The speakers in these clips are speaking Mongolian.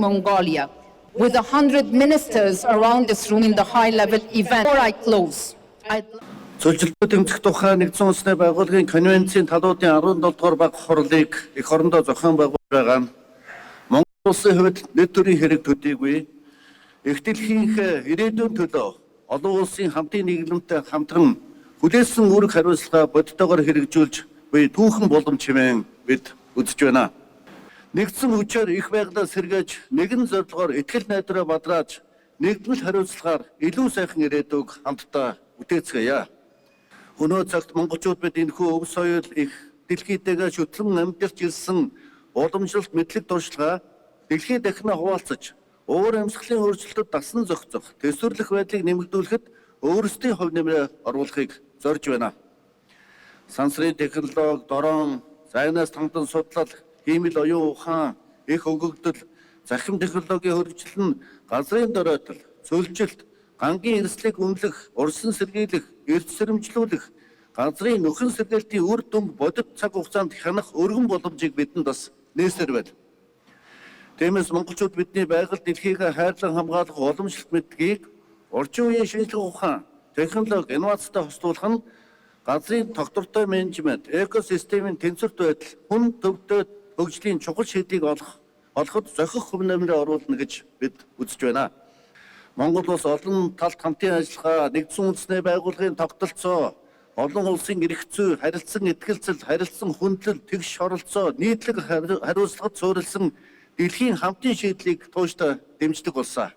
Mongolia with 100 ministers around this room in the high-level event. Before I close, I'd Цөлжилтөд тэмцэх тухай Нэгдсэн Үндэсний Байгууллагын конвенцийн талуудын 17 дугаар бага хурлыг эх орондоо зохион байгуулж байгаа нь Монгол улсын хувьд нэр төрийн хэрэг төдийгүй эх дэлхийнх ирээдүйн төлөө олон улсын хамтын нийгэмтэй хамтран хүлээсэн үүрэг хариуцлага бодитойгоор хэрэгжүүлж буй түүхэн боломж хэмээн бид үзэж байна. Нэгдсэн хүчээр их байгалаа сэргээж, нэгэн зорилгоор итгэл найдвараа бадрааж, нэгдмэл хариуцлагаар илүү сайхан ирээдүйг хамтдаа бүтээцгээе. Өнөө цагт монголчууд бид энэхүү өв соёл их дэлхийтэйгээ шүтлэн амьдарч ирсэн уламжлалт мэдлэг туршлагаа дэлхий дахинаа хуваалцаж, уур амьсгалын өөрчлөлтөд дасан зохицох, төсвөрлөх байдлыг нэмэгдүүлэхэд өөрсдийн хувь нэмрээ оруулахыг зорж байна. Сансрын технологи, дрон, зайнаас хандан судлал, хиймэл оюун ухаан, их өгөгдөл, захим технологийн хөгжил нь газрын доройтол, цөлжилт, гангийн эрсдлийг үнэлэх, урьдчилан сэргийлэх, эрт сэрэмжлүүлэх, газрын нөхөн сэргээлтийн үр дүнг бодит цаг хугацаанд хянах өргөн боломжийг бидэнд бас нээсээр байна. Тиймээс монголчууд бидний байгаль дэлхийг хайрлан хамгаалах уламжлалт мэдлэгийг орчин үеийн шинжлэх ухаан, технологи, инновацтай хослуулах нь газрын тогтвортой менежмент, экосистемийн тэнцвэрт байдал, хүн төвтэй хөгжлийн чухал шийдлийг олоход зохих хувь нэмрээ оруулна гэж бид үзэж байна. Монгол улс олон талт хамтын ажиллагаа, Нэгдсэн Үндэсний Байгууллагын тогтолцоо, олон улсын эрх зүй, харилцан итгэлцэл, харилцан хүндлэл, тэгш оролцоо, нийтлэг хариуцлагад суурилсан дэлхийн хамтын шийдлийг тууштай дэмждэг болсон.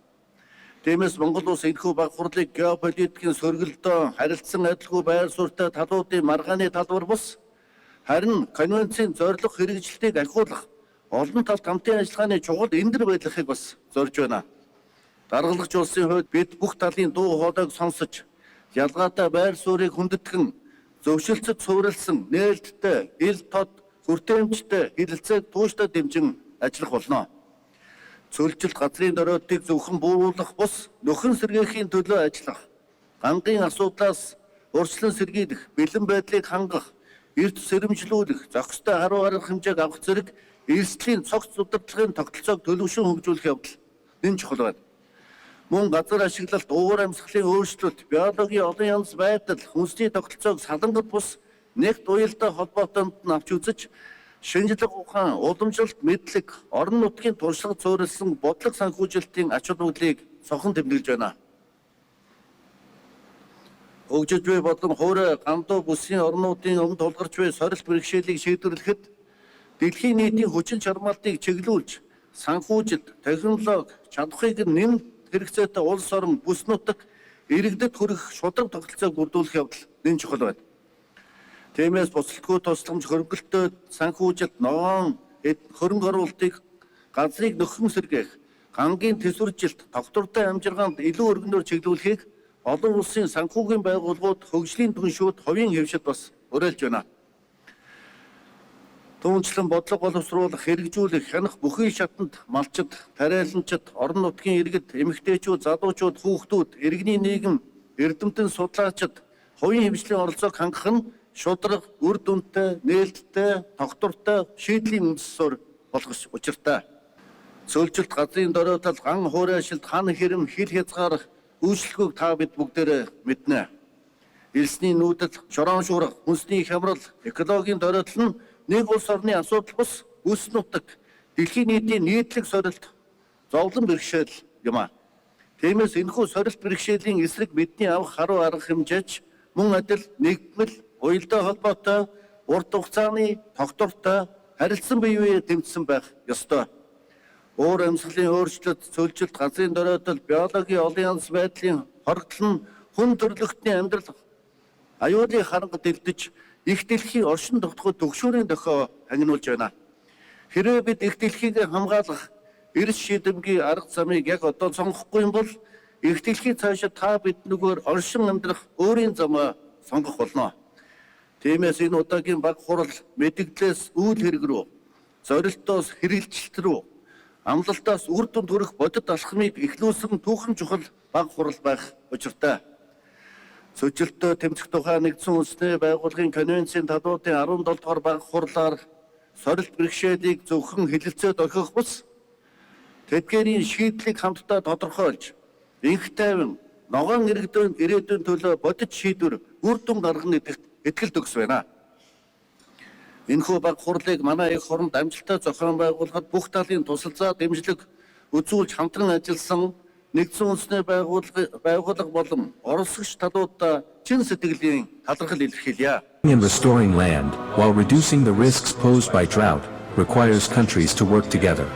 Тиймээс Монгол улс энэхүү бага хурлыг геополитикийн сөргөлдөө, харилцан адилгүй байр суурьтай талуудын маргааны талбар бус харин конвенцийн зорилго хэрэгжилтийг ахиулах олон талт хамтын ажиллагааны чухал эндэр байдлахыг бас зорж байна. Даргалагч улсын хувьд бид бүх талын дуу хоолойг сонсож, ялгаатай байр суурийг хүндэтгэн, зөвшөлтсөд суурилсан нээлттэй, ил тод, хүртээмжтэй хэлэлцээг тууштай дэмжин ажиллах болно. Цөлжилт газрын доройтыг зөвхөн бууруулах бус нөхөн сэргээхийн төлөө ажиллах, гангийн асуудлаас урьдчилан сэргийлэх, бэлэн байдлыг хангах, эрт сэрэмжлүүлэх, зохистой харуу арга хэмжээг авах зэрэг эрсдлийн цогц удирдлагын тогтолцоог төлөвшин хөгжүүлэх явдал нэн чухал байна. Мөн газар ашиглалт, уур амьсгалын өөрчлөлт, биологийн олон янз байдал, хүнсний тогтолцоог салангат бус нэгт уялдаа холбоотойнд нь авч үзэж, шинжлэх ухаан, уламжлалт, мэдлэг, орон нутгийн туршлага суурилсан бодлого санхүүжилтийн ач холбогдлыг цохон тэмдэглэж байна. Хөгжиж буй болон хуурай гандуу бүсийн орнуудын өмнө тулгарч буй сорилт бэрхшээлийг шийдвэрлэхэд дэлхийн нийтийн хүчин чармаалтыг чиглүүлж, санхүүжилт, технологи, чадахыг нэм хэрэгцээтэй улс орон бүс нутаг иргэдэд хүрэх шударга тогтолцоог бүрдүүлэх явдал нэн чухал байна. Тиймээс буцалтгүй тусламж, хөрөнгөлтөй санхүүжилт, ногоон хөрөнгө оруулалтыг газрыг нөхөн сэргээх, гангийн төсвөржилт, тогтвортой амжиргаанд илүү өргөнөөр чиглүүлэхийг олон улсын санхүүгийн байгууллагууд, хөгжлийн түншүүд, хувийн хэвшид бас уриалж байна. Түүнчлэн бодлого боловсруулах, хэрэгжүүлэх, хянах бүхий шатанд малчид, тариаланчид, орон нутгийн иргэд, эмэгтэйчүүд, залуучууд, хүүхдүүд, иргэний нийгэм, эрдэмтэн судлаачид хувийн хэвшлийн оролцоог хангах нь шударга, үр дүнтэй, нээлттэй, тогтвортой шийдлийн үндэс суурь болох учиртай. Цөлжилт, газрын доройтол, ган хуурайшилт, хан хэрэм, хил хязгаар үйлчлэхүйг та бид бүгдээрээ мэднэ. Элсний нүүдэл, шорон шуурга, хүнсний хямрал, экологийн доройтол нь нэг улс орны асуудал бус бүс нутаг, дэлхийн нийтийн нийтлэг сорилт, зовлон бэрхшээл юм а. Тиймээс энэхүү сорилт бэрхшээлийн эсрэг бидний авах харуу арга хэмжээч мөн адил нэгдмэл, уялдаа холбоотой, урт хугацааны тогтвортой харилцан бие биеэ дэмжсэн байх ёстой. Уур амьсгалын өөрчлөлт, цөлжилт, газрын доройтол, биологийн олон янз байдлын хорогдол нь хүн төрөлхтний амьдрал аюулын харанга дэлдэж, эх дэлхийн оршин тогтхой түгшүүрийн дохио хангинуулж байна. Хэрвээ бид эх дэлхийг хамгаалах эрс шийдэмгий арга замыг яг одоо сонгохгүй юм бол эх дэлхий цаашаа та бид нүгээр оршин амьдрах өөрийн замаа сонгох болно. Тиймээс энэ удаагийн бага хурал мэдэгдлээс үйл хэрэг рүү, зорилтоос хэрэгжилт рүү, амлалтаас үр дүнд хүрэх бодит алхмыг эхлүүлсэн түүхэн чухал бага хурал байх учиртай. Цөжилтөө тэмцэх тухай Нэгдсэн Үндэсний Байгууллагын конвенцийн талуудын 17 дугаар бага хурлаар сорилт бэрхшээлийг зөвхөн хэлэлцээд орхих бус Тэдгээрийн шийдлийг хамтдаа тодорхойлж, энх тайван ногоон иргэдийн ирээдүйн төлөө бодит шийдвэр үр дүн гаргана гэдэгт итгэл төгс байна. Энэхүү баг хурлыг манай эх оронд амжилттай зохион байгуулахад бүх талын тусалцаа дэмжлэг үзүүлж хамтран ажилласан Нэгдсэн Үндэсний байгууллага болон оролцогч талуудаа чин сэтгэлийн талархал илэрхийлье. And restoring land, while reducing the risks posed by drought, requires countries to work together.